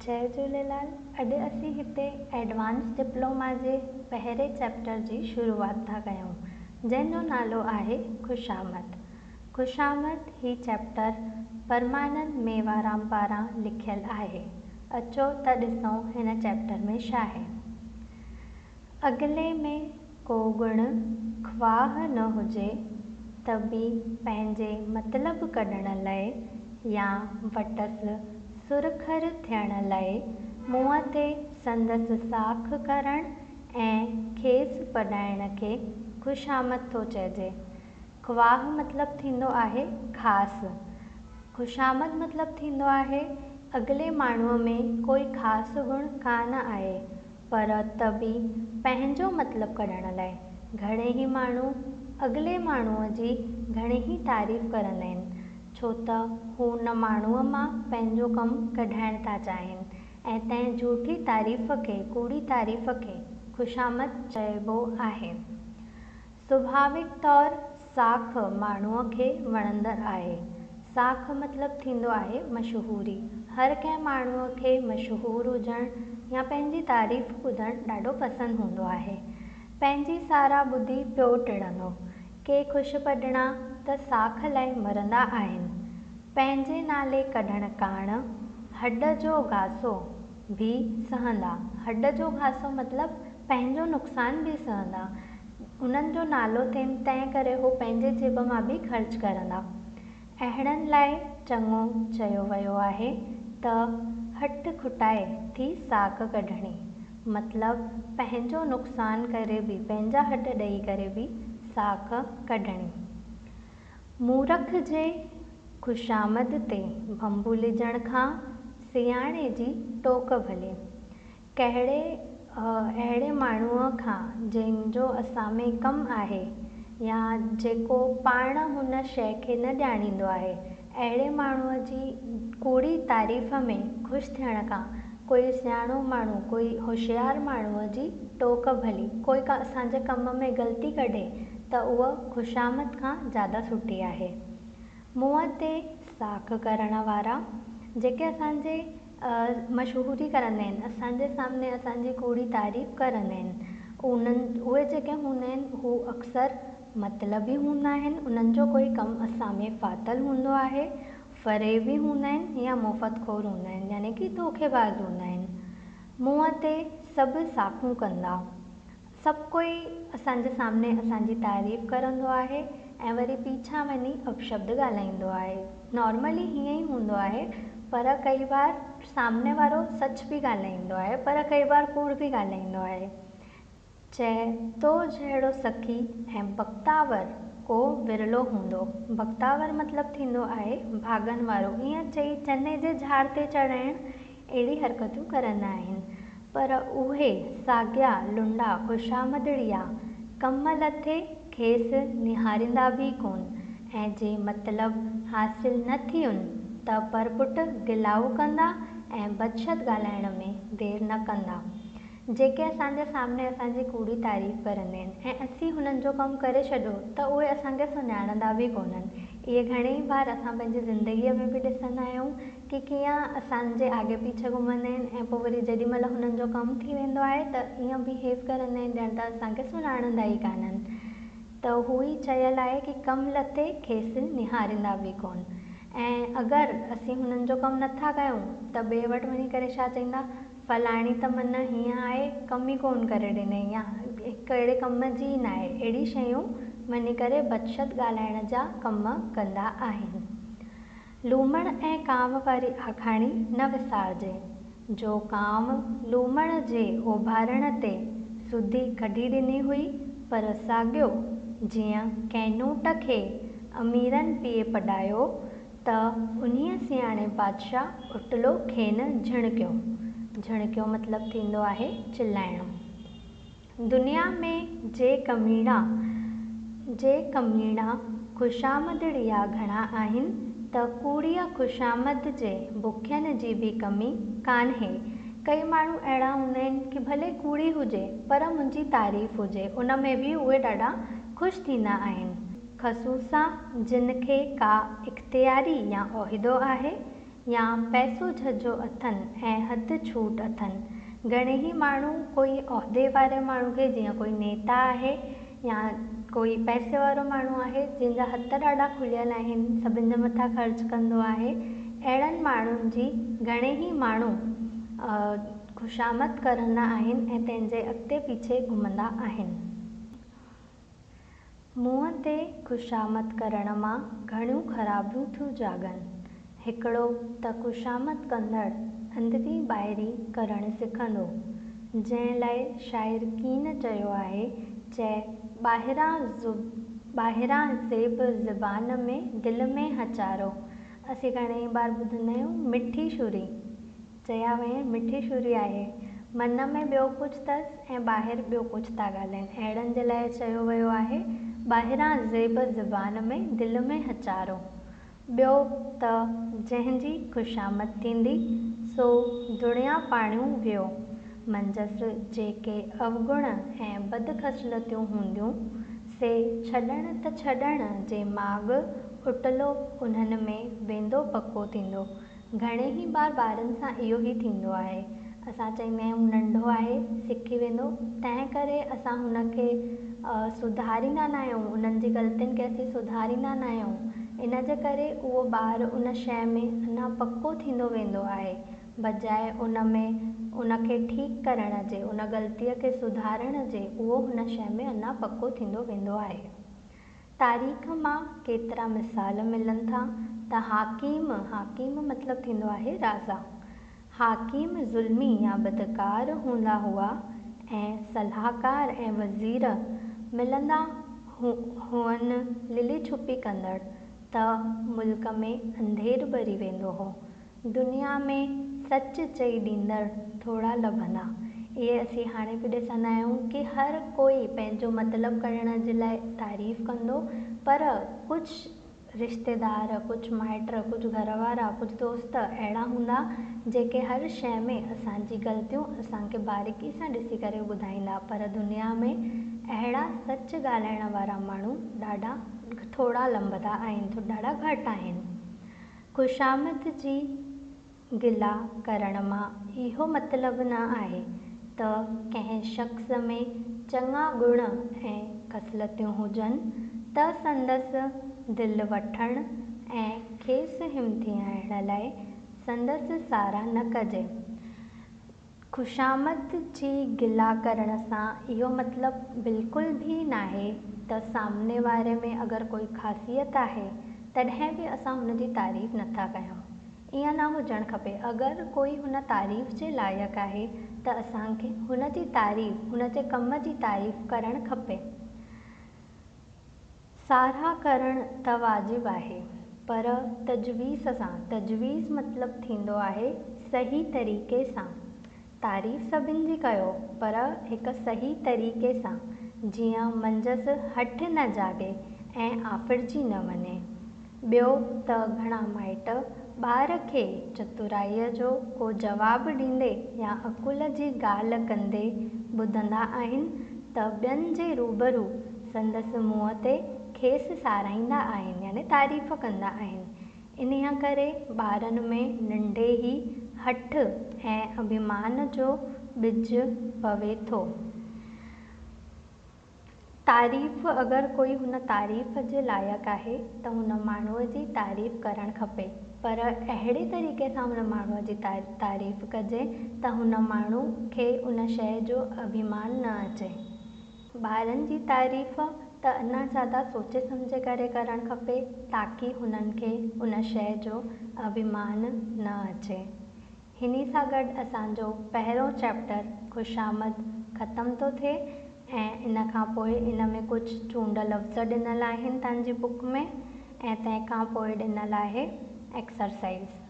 جئي جهوليلال اڄ اسين هتي ايڊوانس ڊپلوما جي پهرين چيپٽر جي شروعات ٿا ڪيون جنهن جو نالو آهي خوشامد. خوشامد هي چيپٽر پرمانند ميوارام پاران لکيل آهي. اچو ته ڏسون هن چيپٽر ۾ ڇا آهي. اڳلي ۾ ڪو گڻ خواهه نه هجي ته به پنهنجي مطلب ڪڍڻ لئه يا وٽس سرخر ٿيڻ لئه منهن تي سندس ساک ڪرڻ ۽ کيس پڏائڻ کي خوشامد ٿو چئجي. خواهه مطلب ٿيندو آهي خاص. خوشامد مطلب ٿيندو آهي اڳلي ماڻهوء ۾ ڪوئي خاص گڻ ڪانه آهي پر ته به پنهنجو مطلب ڪڍڻ لاء گهڻي ئي ماڻهو اڳلي ماڻهوء جي گهڻي ئي تعريف ڪرندا آهن ڇو ته هو ان ماڻهوء مان پنهنجو ڪم ڪڍائڻ ٿا چاهين ۽ تنهن جهوٺي تعريف کي، ڪوڙي تعريف کي خوشامد چئبو آهي. سڀاويڪ طور ساک ماڻهوء کي وڻندڙ آهي. ساک مطلب ٿيندو آهي مشهوري. هر ڪنهن ماڻهوء کي مشهور هجڻ يا پنهنجي تعريف ٻڌڻ ڏاڍو پسند هوندو آهي. پنهنجي ساراهه ٻڌي پيو ٽڙندو. ڪي خوش پڏڻا ته ساک لاء مرندا آهن. پنهنجي نالي ڪڍڻ ڪاڻ هڏ جو گاسو به سهندا. هڏ جو گاسو مطلب پنهنجو نقصان به سهندا. انهن جو نالو ٿين تنهن ڪري هو پنهنجي جيب مان به خرچ ڪرندا. اهڙن لاء چڱو چيو ويو آهي ته هٺ کٽائي ٿي ساک ڪڍڻي. مطلب پنهنجو نقصان ڪري به پنهنجا هڏ ڏئي ڪري به ساک ڪڍڻي. مورک جي خوشامد تي ڀنڀولجڻ کان سياڻي جي ٽوڪ ڀلي. ڪهڙي اهڙي ماڻهوء کان جنهن جو اسان ۾ ڪم آهي يا جيڪو پاڻ هن شيء کي نه ڄاڻيندو آهي، اهڙي ماڻهوء جي ڪوڙي تعريف ۾ خوش ٿيڻ کان ڪوئي سياڻو ماڻهو، ڪوئي هوشيار ماڻهوء جي ٽوڪ ڀلي، ڪوئي ڪا اسان جي ڪم ۾ غلطي ڪڍي ته اها خوشامد کان زياده سٺي آهي. منهن تي ساک ڪرڻ وارا جيڪي اسان جي مشهوري ڪرندا آهن، اسان جي سامني اسان جي ڪوڙي تعريف ڪرندا آهن، انهن اهي جيڪي هوندا آهن هو اڪثر مطلبي هوندا آهن، انهن جو ڪوئي ڪم اسان ۾ ڦاٿل هوندو آهي، فريبي هوندا آهن يا مفت خور هوندا آهن يعني ڪه دوکيباز هوندا آهن. منهن تي سڀ ساکون ڪندا. سڀ ڪوئي اسان جي سامني اسان جي تعريف ڪرندو آهي ۽ وري پيڇان وڃي اپشبد ڳالهائيندو آهي. نارملي هيئن ئي هوندو آهي پر ڪئي بار سامني وارو سچ به ڳالهائيندو آهي پر ڪئي بار ڪوڙ به ڳالهائيندو آهي. چئه تو جهڙو سخي ۽ بختاور ڪو ورلو هوندو. بختاور مطلب ٿيندو آهي ڀاڳن وارو. ائين چئي چني جي جهاڙ تي چڙهائڻ اهڙي حرڪتون ڪرندا آهن. پر اهي ساڳيا لنڊا خوشامدڙيا ڪم لٿي کيس نهاريندا به ڪونه ۽ جي مطلب حاصل نه ٿين ته پرپٺ گلائو ڪندا ۽ بدشد ڳالهائڻ ۾ دير نه ڪندا. جيڪي اسان جي سامني اسان جي ڪوڙي تعريف ڪرندا آهن ۽ اسين هنن جو ڪم ڪري ڇڏيو ته اهي اسان کي سڃاڻندا به ڪونهن. اهي گهڻي ئي بار اسان پنهنجي زندگيء ۾ به ڏسندا آهيون ڪي ڪيئن اسان جي آڳي پيڇي گهمندا آهن ۽ پوء وري جيڏي مهل هنن جو ڪم ٿي ويندو آهي ته ائين بهيو ڪرندا آهن ڄڻ ته اسان کي سڃاڻندا ئي ڪانهن. ته هو ئي چيل آهي ڪي ڪم لٿي کيس نهاريندا به ڪونه ۽ اگر اسين هنن جو ڪم نٿا ڪيون ته ٻئي وٽ وڃي ڪري ڇا چئيندا فلاڻي ته من هيئن آهي ڪم ئي ڪونه ڪري ڏنئي يا ڪهڙي ڪم جي ئي ناهي اهڙي شيون وڃي ڪري بدشد ڳالهائڻ جا ڪم ڪندا آهن. لومڙ ۽ ڪانء واري آکاڻي نه وسارجي، جو ڪانء لومڙ جي اوڀارڻ تي سڌي ڪڍي ڏني هئي پر ساڳيو جيئن ڪينوٽ کي اميرن پئي پڏايو ته انهيء سياڻي بادشاهه اٽلو کين جهڻڪيو. جهڻڪيو مطلب ٿيندو آهي چلائڻ. دنيا ۾ جي ڪميڻا جي ڪميڻا خوشامدڙيا گهڻا آهن ته ڪوڙيء خوشامد جي بکين جي به ڪمي ڪانهي. ڪئي ماڻهو اهڙا هوندا آهن ڪي ڀلي ڪوڙي هجي پر منهنجي تعريف هجي ان ۾ به اهي ڏاڍا خوش ٿيندا آهن. خصوصا جن کي ڪا اختياري يا عهدو آهي، يا پئسو جهجهو اٿن ۽ هٿ ڇوٽ اٿن. گهڻيئي ماڻهو ڪوئي عهدي واري ماڻهو کي جيئن ڪوئي نيتا آهي يا ڪوئي پئسي وارو ماڻهو آهي جنهن جا هٿ ڏاڍا کليل آهن سڀني جي مٿان خرچ ڪندو آهي اهڙن ماڻهن جي گهڻيئي ماڻهو خوشامد ڪرندا آهن ۽ تنهن جي اڳتي پيڇي گهمندا آهن. منهن تي خوشامد ڪرڻ مان گهڻيون خرابيون ٿيون جاڳن. هڪڙو ته خوشامد ڪندڙ اندرين ٻاهرين ڪرڻ سکندو، جنهن لاء شاعر ڪين چيو آهي، چئه ٻاهران ٻاهران زيب زبان ۾ دل ۾ هچارو. اسين گهڻيئي بار ٻڌندا آهيون مٺي ڇري. چيا وڃي مٺي ڇري آهي. من ۾ ٻيو ڪجهه اٿس ۽ ٻاهر ٻيو ڪجهه ٿا ڳالهائين. اهڙن جي لاء چيو ويو آهي، ٻاهران زيب زبان ۾، دل ۾ هچارو. ٻيو ته جنهن جي خوشامد ٿيندي، سو دڻيا پاڻيون ويو. منجهس جيڪي اوگڻ ۽ بدخصلتيون هونديون، سي ڇڏڻ ته ڇڏڻ جي ماڳ اٽلو انهن ۾ ويندو پڪو ٿيندو. گهڻي ئي بار ٻارن سان اهو ئي ٿيندو آهي. اسان چئيندا آهيون ننڍو آهي سکي ويندو تنهن ڪري اسان هن کي سڌاريندا نه آهيون انهن جي غلطين کي اسين سڌاريندا نه آهيون ان جي ڪري اهو ٻار ان شيءِ ۾ اڃا پڪو ٿيندو ويندو آهي بجاءِ ان ۾ ان کي ٺيڪ ڪرڻ جي ان غلطيءَ کي سڌارڻ جي اهو هن شيءِ ۾ اڃا پڪو ٿيندو ويندو آهي. تاريخ مان ڪيترا مثال ملن ٿا ته حاڪم، حاڪم مطلب ٿيندو آهي راجا، حاڪم ظلمي يا بدڪار هوندا هئا ۽ صلاحڪار ۽ وزير ملندا هئن للي ڇپي ڪندڙ ته ملڪ ۾ انڌير ڀري ويندو هو. دنيا ۾ سچ چئي ڏيندڙ ٿورا لڀندا. اهي اسين هاڻي به ڏسندا آهيون ڪه هر ڪوئي پنهنجو مطلب ڪڍڻ جي لاءِ تعريف ڪندو پر ڪجهه رشتيدار ڪجهه مائٽ ڪجهه گهر وارا ڪجهه دوست اهڙا هوندا جيڪي هر شيءِ ۾ اسان جي غلطيون اسان کي باريڪي سان ڏسي ڪري ٻڌائيندا پر دنيا ۾ اهڙا سچ ڳالهائڻ وارا ماڻهو ڏاڍا ٿورا لڀندا آهن ڏاڍا گهٽ آهن. خوشامد جي گلا ڪرڻ مان اهو مطلب نه آهي ته ڪنهن شخص ۾ چڱا گڻ ۽ خصلتيون هجن ته سندس دل وٺڻ ۽ کيس همٿائڻ لاءِ سندس ساراهه نه ڪجي. خوشامد جي گلا ڪرڻ سان اهو مطلب بلڪل به ناهي ته سامني واري ۾ اگر ڪوئي خاصيت آهي تڏهن به اسان هن جي تعريف نٿا ڪيون. ائين نه هجڻ کپي. اگر ڪوئي هن تعريف جي لائق آهي ته اسان کي هن جي تعريف هن جي ڪم جي تعريف ڪرڻ کپي. ساراهه ڪرڻ ته واجب آهي پر تجويز سان، تجويز مطلب ٿيندو آهي صحيح طريقي سان. تعريف سڀن جي ڪيو پر هڪ صحيح طريقي سان جيئن منجهس هٺ نه جاڳي ۽ آڦرجي نه وڃي. ٻيو ته گهڻا مائٽ ٻار کي چترائيء جو ڪو جواب ڏيندي يا عقل جي ڳالهه ڪندي ٻڌندا آهن ته ٻين جي روبرو سندس منهن تي کيس ساراهيندا آهن يعني تعريف ڪندا آهن. انهيء ڪري ٻارن ۾ ننڍي ئي هٺ ۽ اڀيمان جو ٻج پوي ٿو. تعريف اگر ڪوئي هن تعريف جي لائق آهي ته هن ماڻهوءَ جي تعريف ڪرڻ کپي پر اهڙي طريقي سان هن ماڻهوءَ جي تعريف ڪجي ته هن ماڻهو کي ان شيءِ جو اڀيمان نه اچي. ٻارن جي تعريف ته اڃا زياده سوچي سمجهي ڪري ڪرڻ کپي تاڪه هنن کي ان شيءِ جو اڀيمان نه اچي. هن سان گڏ اسان جو پهريون چيپٽر خوشامد ختم ٿو ٿئي ۽ ان کان پوءِ ان ۾ ڪجهه چونڊ لفظ ڏنل آهن توهان جي بڪ ۾ ۽ تنهن کان پوءِ ڏنل آهي ايڪسرسائيز.